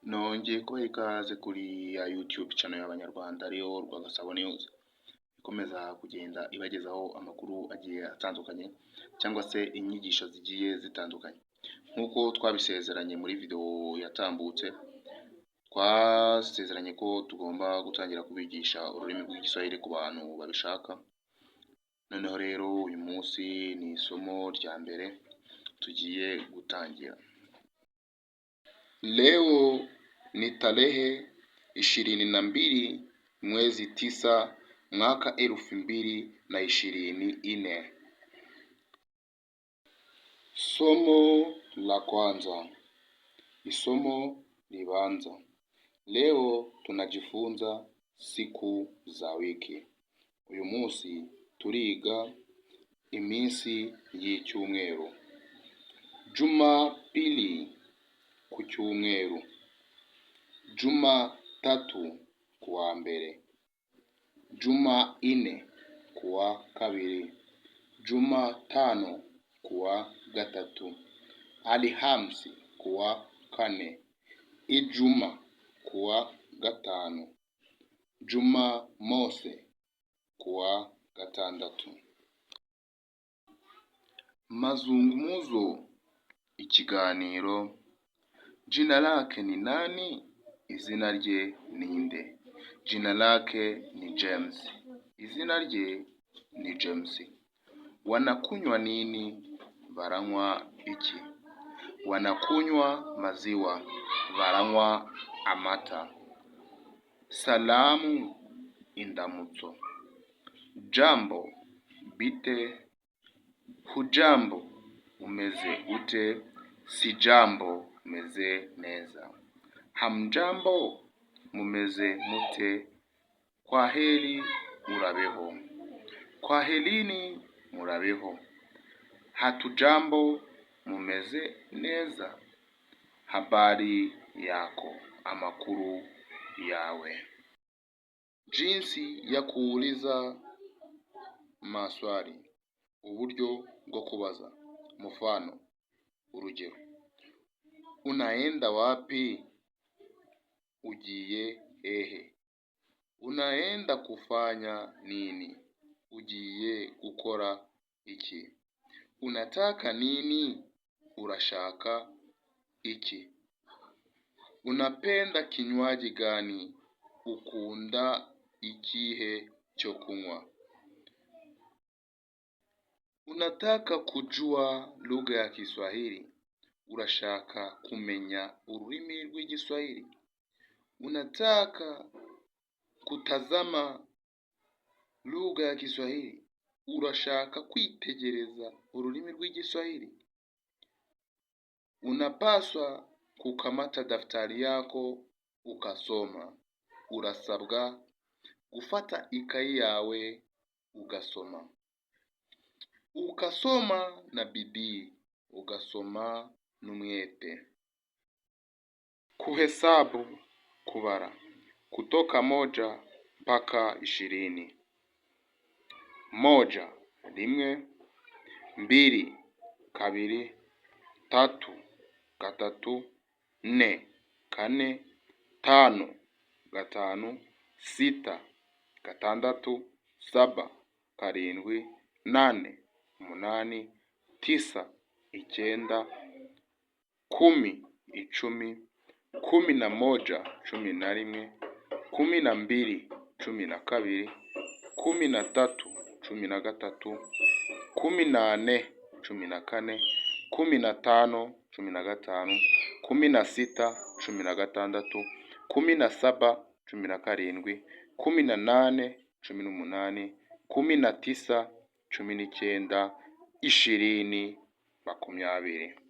Nongeye kubaha ikaze kuri ya YouTube channel y'Abanyarwanda, ariyo Rwagasabo News, ikomeza kugenda ibagezaho amakuru agiye atandukanye cyangwa se inyigisho zigiye zitandukanye. Nk'uko twabisezeranye muri video yatambutse, twasezeranye ko tugomba gutangira kubigisha ururimi rw'Igiswahili ku bantu babishaka. Noneho rero uyu munsi ni isomo rya mbere tugiye gutangira. Leo ni tarehe 22 mwezi 9 mwaka 2024. Somo la kwanza, isomo ribanza. Leo tunajifunza siku za wiki. Uyu munsi turiga iminsi y'icyumweru. Jumapili, ku cyumweru. Jumatatu, kuwa mbere. Jumanne, kuwa kabiri. Jumatano, kuwa gatatu. Alhamisi, kuwa kane. Ijumaa, kuwa gatanu. Jumamosi, kuwa gatandatu. Mazungumzo, ikiganiro. Jina lake ni nani? Izina rye ni nde? Jina lake ni James. Izina rye ni James. Wanakunywa nini? Baranywa iki? Wanakunywa maziwa. Baranywa amata. Salamu, indamutso. Jambo, bite. Hujambo, umeze ute? Sijambo, meze neza. Hamjambo, mumeze mute? Kwaheri, murabeho. Kwaherini, murabeho. Hatujambo, mumeze neza? Habari yako, amakuru yawe. Jinsi ya kuuliza maswali, uburyo bwo kubaza. Mfano, urugero: unaenda wapi? Ugiye hehe? Unaenda kufanya nini? Ugiye gukora iki? Unataka nini? Urashaka iki? Unapenda kinywaji gani? Ukunda ikihe cyo kunywa? Unataka kujua lugha ya Kiswahili? Urashaka kumenya ururimi rw'Igiswahili? Unataka kutazama lugha ya Kiswahili? Urashaka kwitegereza ururimi rw'Igiswahili? Unapaswa kukamata daftari yako ukasoma. Urasabwa gufata ikayi yawe ugasoma. Ukasoma na bidii, ugasoma n'umwete. Kuhesabu, kubara, kutoka 1 mpaka 20. Moja, rimwe. Mbili, kabiri. Tatu, gatatu. Nne, kane. Tano, gatanu. Sita, gatandatu. Saba, karindwi. Nane, umunani. Tisa, icyenda. Kumi, icumi. 11, 11. 12, 12. 13, 13. 14, 14. 15, 15. 16, 16. 17, 17. 18, 18. 19, 19. 20, 20.